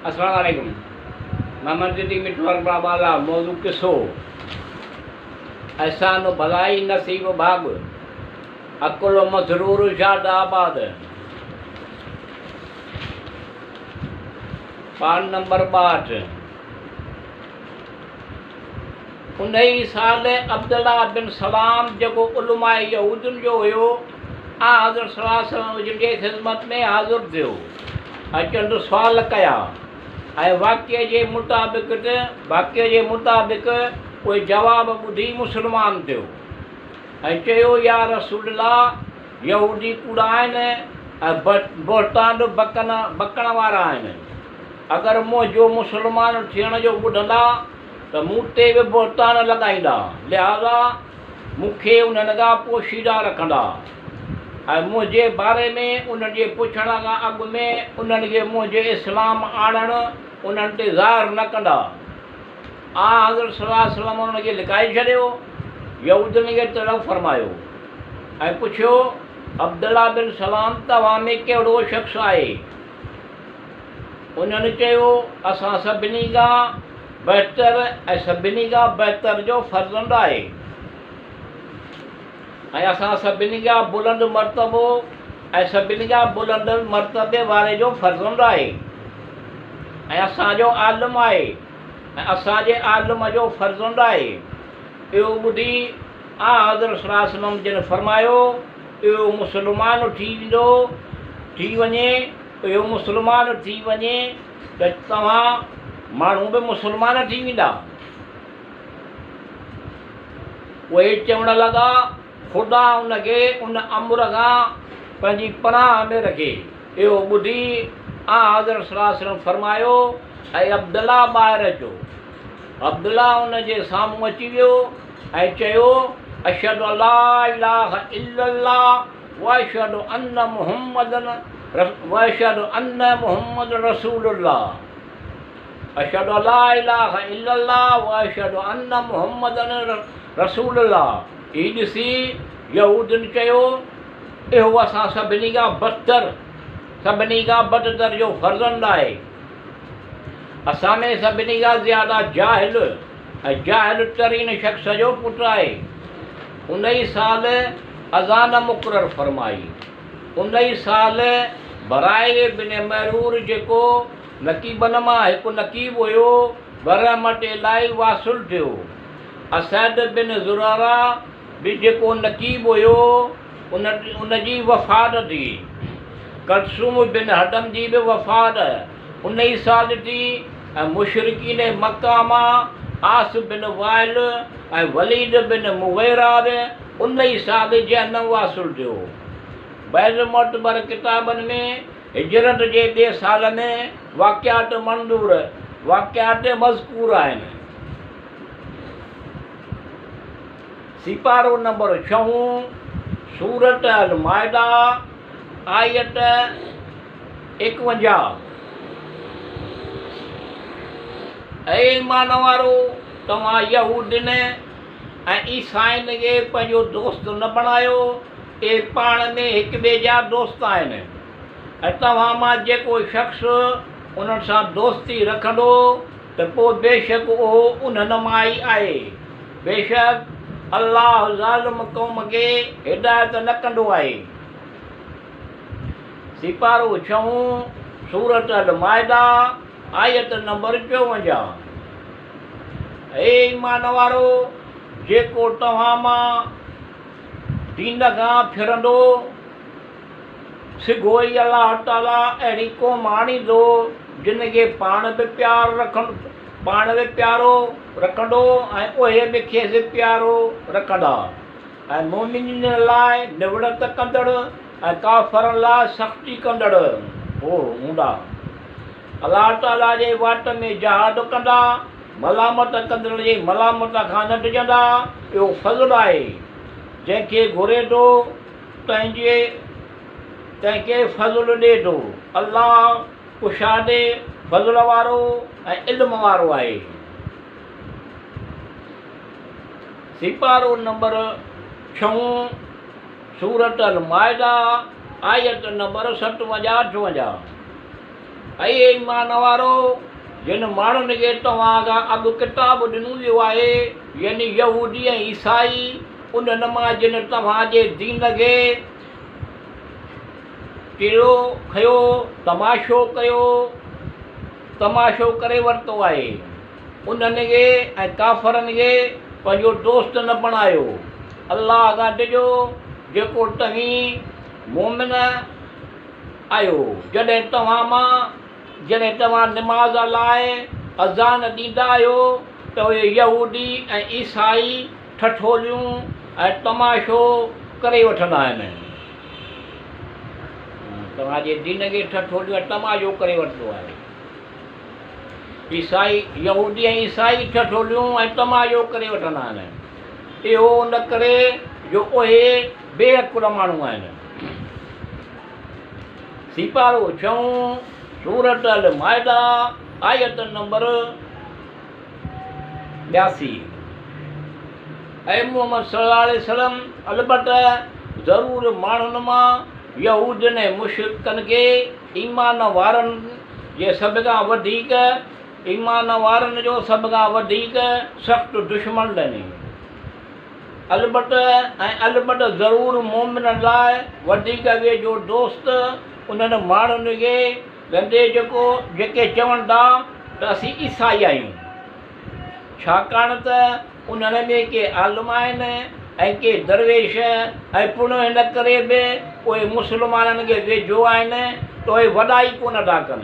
السلام عليڪم محمد صديق مٺو ارباب بالا موضوع قصو احسان ڀلائي نصيب ڀاڳ عقل مسرور شاد آباد پان نمبر 62 انهيء سال عبدالله بن سلام جيڪو علماء يهودين جو هيو، آنحضرت صلي الله عليه وسلم جن جي خدمت ۾ حاضر ٿيو ۽ چند سوال ڪيا ۽ واقعي جي مطابق واقعي جي مطابق اهي جواب ٻڌي مسلمان ٿيو ۽ چيو يا رسول الله يهودي ڪوڙا آهن ۽ بهتان بڪڻ وارا آهن اگر منهنجو مسلمان ٿيڻ جو ٻڌندا ته مون تي به بهتان لڳائيندا، لهٰذا مون کي انهن کان پوشيده رکندا ۽ منهنجي باري ۾ انهن جي پڇڻ کان اڳ ۾ انهن کي منهنجي اسلام آڻڻ انهن تي ظاهر نه ڪندا. آنحضرت صلي الله عليه وسلم انهن کي لڪائي ڇڏيو. يهودين کي طلب فرمايو ۽ پڇيو، عبدالله بن سلام توهان ۾ ڪهڙو شخص آهي؟ انهن چيو، اسان سڀني کان بهتر ۽ سڀني کان بهتر جو فرزند آهي ۽ اسان سڀني کان بلند مرتبو ۽ سڀني کان بلند مرتبي واري جو فرزند آهي ۽ اسان جو عالم آهي ۽ اسان جي عالم جو فرزند آهي. اهو ٻڌي آنحضرت صلي الله عليه وسلم جن فرمايو، اهو مسلمان ٿي ويندو، ٿي وڃي، اهو مسلمان ٿي وڃي ته توهان ماڻهو به مسلمان ٿي ويندا. اهي چوڻ لڳا، خدا ان کي ان امر کان پنهنجي پناهه ۾ رکي. اهو ٻڌي آنحضرت صلي الله عليه وسلم فرمايو، اي عبدالله ٻاهر اچو. عبدالله ان جي سامهون اچي ويو ۽ چيو، اشهد ان لا اله الا الله واشهد ان محمدا واشهد ان محمدا رسول الله اشهد ان لا اله الا الله واشهد ان محمدا رسول الله هي ڏسي يهودين چيو، اهو اسان سڀني کان بدتر سڀني کان بدتر جو فرزند آهي. اسان ۾ سڀني کان زياده جاهل ۽ جاهل ترين شخص جو پٽ آهي. انهي سال اذان مقرر فرمائي. انهي سال برائي بن معرور جيڪو نقيبن مان هڪ نقيب هيو برحمت الاهي واصل ٿيو. اسعد بن زراره به جيڪو نقيب هيو ان جي وفات ٿي. ڪلثوم بن هدم جي به وفات انهي سال ٿي ۽ مشرڪين مڪه مان عاص بن وائل ۽ وليد بن مغيره به انهي سال جهنم واصل ٿيو. بعض معتبر ڪتابن ۾ هجرت جي ٻئي سال ۾ واقعات منظور واقعات مذڪور آهن. سيپارو نمبر ڇهون، سورة المائده، آيت 51. اي ايمان وارو! توهان يهودين ۽ عيسائين کي پنهنجو دوست نه بڻايو، اهي پاڻ ۾ هڪٻئي جا دوست آهن ۽ توهان مان جيڪو شخص انهن سان دوستي رکندو ته پوء بيشڪ اهو انهن مان ئي آهي. بيشڪ الله ظالم قوم کي هدايت نه ڪندو آهي. سيپارو ڇهون، سورة المائده، آيت نمبر 54. اي ايمان وارو! جيڪو توهان مان دين کان ڦرندو، سگهو ئي الله تعاليٰ اهڙي قوم آڻيندو، جن کي پاڻ به پيار پاڻ به پيارو رکندو ۽ اهي به کيس پيارو رکندا ۽ مؤمنين لاء نوڙت ڪندڙ ۽ ڪافرن لاء سختي ڪندڙ هوندا. الله تعاليٰ جي واٽ ۾ جهاد ڪندا، ملامت ڪندڙن جي ملامت کان نه ڊڄندا، اهو فضل آهي، جنهن کي گهري ٿو تنهن جي تنهن کي فضل ڏئي ٿو. الله ڪشادي فضل وارو ۽ علم وارو آهي. سيپارو نمبر ڇهون، سورة المائده، آيت نمبر 57، 58. اي ايمان وارؤ! جن ماڻهن کي توهان کان اڳ ڪتاب ڏنو ويو آهي، يعني يهودي ۽ عيسائي، انهن مان جن توهان جي دين کي ٽيڙو کنيو، تماشو ڪيو، تماشو ڪري ورتو آهي، انهن کي ۽ ڪافرن کي پنهنجو دوست نه بڻايو. الله کان ڊڄو، جيڪو توهين مؤمن آهيو. جڏهن توهان مان جڏهن توهان نماز لاء اذان ڏيندا آهيو ته اهي يهودي ۽ عيسائي ٺٺوليون ۽ تماشو ڪري وٺندا آهن. توهان جي دين کي ٺٺوليون ۽ تماشو ڪري ورتو آهي. عيسائي، يهودي ۽ عيسائي ٺٺوليون ۽ تماشو ڪري وٺندا آهن. اهو ان ڪري جو اهي بي عقل ماڻهو آهن. سيپارو ڇهون، سورة المائده، آيت نمبر 82. اي محمد صلي الله عليه وسلم! البته ضرور ماڻهن مان يهودين ۽ مشرڪن کي ايمان وارن جي سڀ کان وڌيڪ ايمان وارن جو سڀ کان وڌيڪ سخت دشمن لهندين. البت ۽ البت ضرور مؤمنن لاء وڌيڪ ويجهو دوست انهن ماڻهن کي ڳنڍي جيڪو جيڪي چون ٿا ته اسين عيسائي آهيون ڇاڪاڻ ته انهن ۾ ڪي عالم آهن ۽ ڪي درويش ۽ پڻ هن ڪري به اهي مسلمانن کي ويجهو آهن ته اهي وڏائي ڪونه ٿا ڪن.